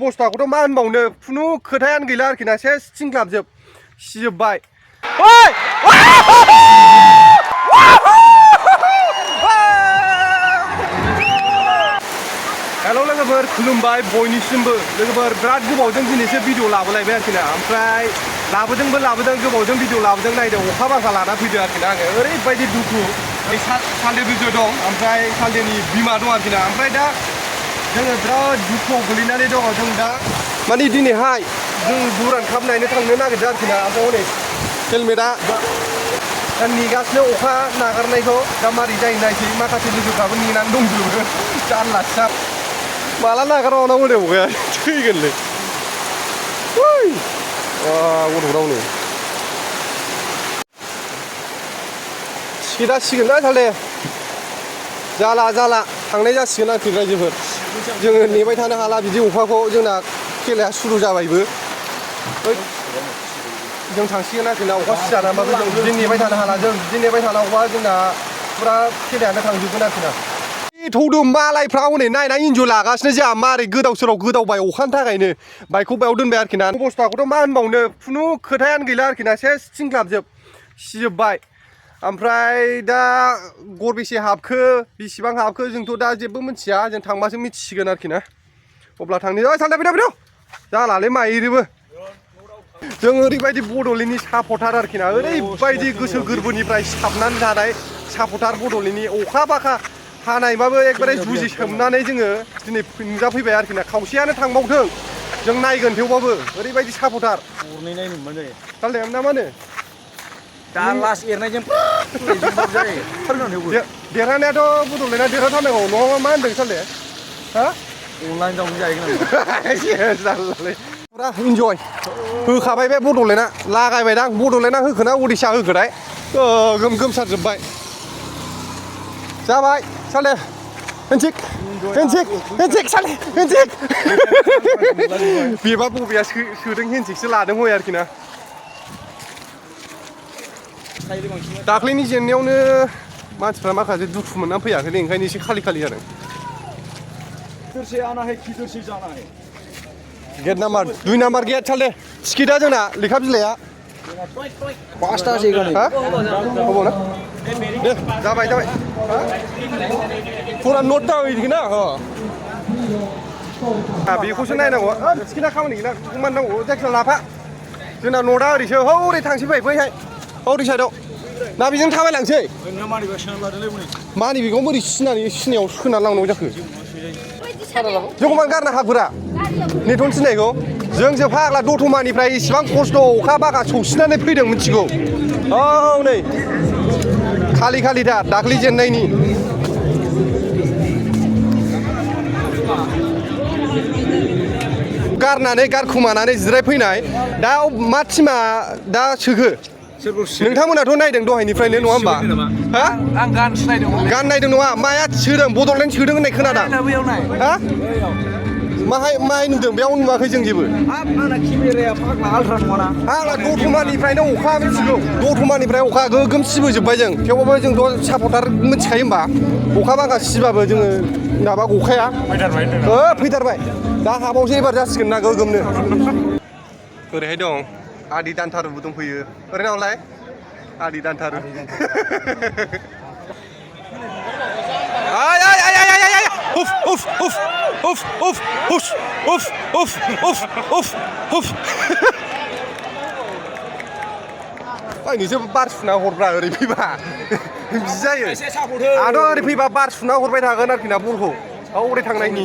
अबस्थाखौथ' मा होनबावनो खुनु खोथायानो गैला आरोखि ना सेस थिंख्लाबजोब सिजोबबाय ओइ हेल' लोगोफोर खुलुमबाय बयनिसिमबो लोगोफोर बिराद गोबावजों दिनैसो भिडिअ लाबोलायबाय आरोखि ना ओमफ्राय लाबोदों गोबावजों भिडिअ लाबोदों नायदों अखा बांखा लाना फैदों आरोखि ना आङो ओरैबायदि दुखु सालदे बिजय दं ओमफ्राय सालदेनि बिमा दं आरोखि ना ओमफ्राय दा जोङो बिराद दुखुआव गोलैनानै दङ जों दा माने दिनैहाय जों दुरान काप नायनो थांनो नागिरदों आरोखि ना ओमफ्राय हनै हेलमेटआ दा नेगासिनो अखा नागारनायखौ दा मारै जायो नायसै माखासे लोगोफ्राबो नेनानै दंजोबो जारलासो माला नागारबावनांगौ दे अखाया थैगोनलै गथ'फ्राव नै सिदासिगोन ना सालदे जाला थांनाय जासिगोन आरोखि रायजोफोर जोङो नेबाय थानो हाला बिदि अखाखौ जोंना खेलाया सुरु जाबायबो जों थांसिगोन आरोखि ना अखा सिजानानैबाबो जों बिदि नेबाय थानो हाला जों बिदि नेबाय थानांगौबा जोंना फुरा खेलायानो थांजोबगोन आरोखि ना थौदों मालायफ्रा हनै नायना इन्जय लागासिनो जोंहा मारै गोदाव सोराव गोदावबाय अखानि थाखायनो बाइकखौ बेयाव दोनबाय आरोखि ना अबस्थाखौथ' मा होनबावनो खुनु खोथायानो गैला आरोखि ना सेस थिंख्लाबजोब सिजोबबाय ओमफ्राय दा गरबेसे हाबखो बेसेबां हाबखो जोंथ' दा जेबो मिथिया जों थांबासो मिथिसिगोन आरोखि ना अब्ला थांनो सालदे फैदो जालालै माइरोबो जों ओरैबायदि बड'लेण्डनि सापर्टार आरोखि ना ओरैबायदि गोसो गोरबोनिफ्राय सिथाबनानै थानाय सापर्टार बड'लेण्डनि अखा बाखा हानायबाबो एकदबारे जुजि सोमनानै जोङो दिनै नुजाफैबाय आरोखि ना खावसेयानो थांबावथों जों नायगोन थेवबाबो ओरैबायदि सापर्टार गरनै नायनो मोनबानो जायो सालदे ना मा होनो दा लास्ट एरनायजों देरहानायाथ' बड'लेण्डआ देरहाथारनांगौ नङाबा मा होनदों सालदे हा अनलाइन दावनो जाहैगोन फुरा इन्जय होखाबाय बे बड'लेण्डआ लागायबायदां बड'लेण्डआ होखोना उडिसा होखोथाय गोम गोमसारजोब्बाय जाबाय सालदे हेन्डशेक सालदे हेन्डशेक बेबा बबेया सोदों हेन्डशेकसो लादों हय आरोखि ना दाख्लैनि जेननायावनो मानसिफ्रा माखासे दुखु मोननानै फैयाखै ओंखायनो एसे खालि जादों गेट नाम्बार 2 नाम्बार गेट सालदे टिकेटआ जोंना लेखा बिलाइआ 5टा जायगानि ना दे जाबाय फुरा नट दाहैगोन ना बेखौसो नायनांगौ टिकेटआ खामानि गैला मान नांगौ जायखिया लाफा जोंना नटआ ओरैसो हौरै थांसै बैहाय हौरै साइडआव ना बेजों थाबायलांसै मानि बेखौ बोरै सिनायाव सोनानै लांनांगौ जाखो जोंखौ मानो गारनो हाफोरा नेट'नि सिनायखौ जोंसो फाग्ला दतमानिफ्राय इसिबां खस्थ' अखा बाखा सौसिनानै फैदों मिथिगौ औ नै खालि दा दाख्लै जेननायनि गारखुमानानै जिरायफैनाय दा मा टिमा दा सोखो नोंथांमोनाथ' नायदों दहायनिफ्रायनो नङा होमबा हा आं गान नायदों नङा माया सोदों बड'लेण्ड सोदों होननाय खोनादों हा माहाय नुदों बेयाव नुवाखै जों जेबो आंना दतमानिफ्रायनो अखा मिथिगौ दतमानिफ्राय अखा गोगोम सिबोजोब्बाय जों थेवबाबो जोंथ' सापर्टार मिथिखायो होमबा अखा बांखा सिबाबो जोङो माबा गखाया फैथारबाय दा हाबावसो एबार जासिगोन ना गोगोमनो ओरैहाय दं आदि दानथारुबो दंफैयो ओरै नावलाय आदि दानथारु आंनिसो बार सुना हरब्रा ओरै फैबा बिदि जायो आंथ' ओरै फैबा बार सुना हरबाय थागोन आरोखि ना बलखौ ओरै थांनायनि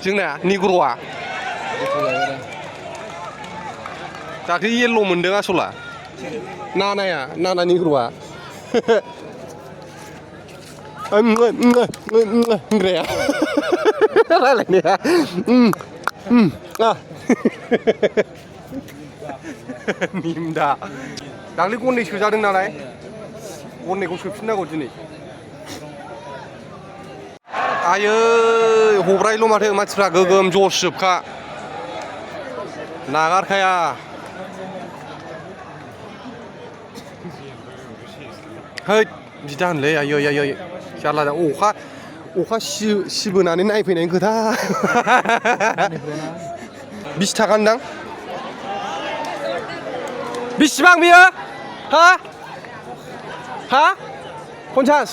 जोंना निग्र'आ दाख्लै येल्ल' मोनदों आसला नाना निग्र'आ होनग्राया रायलायनाया निमदा दाख्लै गननै सोजादों नालाय गननैखौ सोफिननांगौ दिनै आयै हब्रायल' माथो मानसिफ्रा गोगोम जस जोबखा नागारखाया हैद बिदा होनलै आयै जारला अखा अखा सिबोनानै नायफैनायनि खोथा 20 थाखा दां बेसेबां बियो हा हा 50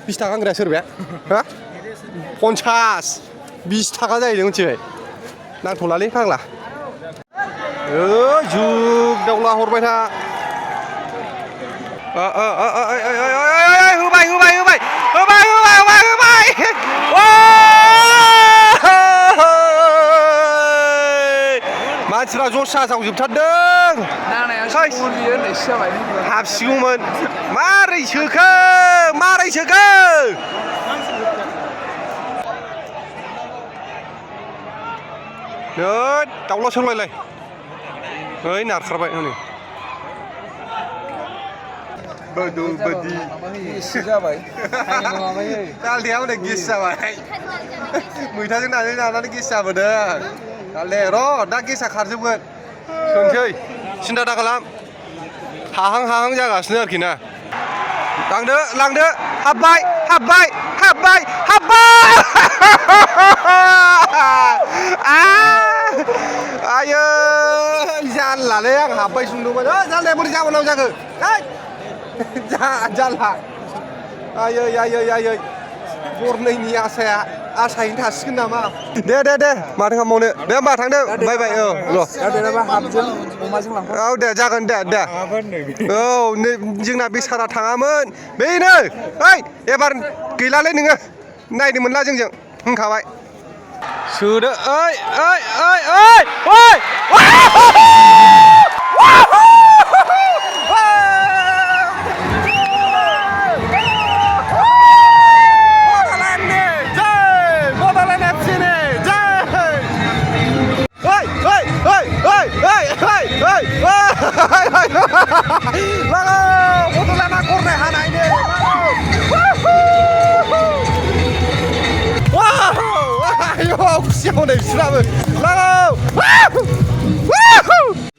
20 थाखा होनग्राया सोरबाया हा 50 20 थाखा जाहैदों मिथिबाय नांथ'लालै फाग्ला जुग दावला हरबाय था होबाय मानसिफ्रा जसा जावजोबथारदों हाबसिगौमोन मारै सोखो दाउला सोंलायलाय ओइ नारखारबाय हनै बदु बदि एसे जाबाय दालदाया हनै गेस जाबाय मैथाजों नाजों जानानै गेस जाबोदों दालदे र' दा गेसा खारजोबगोन सोंसै सिन्था दा खालाम हाहां जागासिनो आरोखि ना लांदो हाबबाय आयै जानलालै आं हाबबाय सुंदोंमोन जानलाया बोरै जाबावनांगौ जाखो जानला आयै गरनैनि आसायैनो थासिगोन नामा दे माथो खालामबावनो दे होमबा थांदो बाय औ औ दे जागोन दे औ जोंना बेसारा थाङामोन बेनो ओइ एबार गैलालै नोङो नायनो मोनला जोंजों होनखाबाय सोदो ओइ बड'लेण्डआ गरनै हानायनो खुसियाव नै बिसोराबो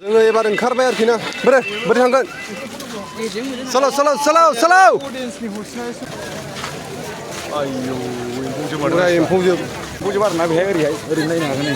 जोङो एबार ओंखारबाय आरोखि ना बोरै थांगोन एम्फौजोब आरोना बेहाय ओरैहाय नायनो हागोन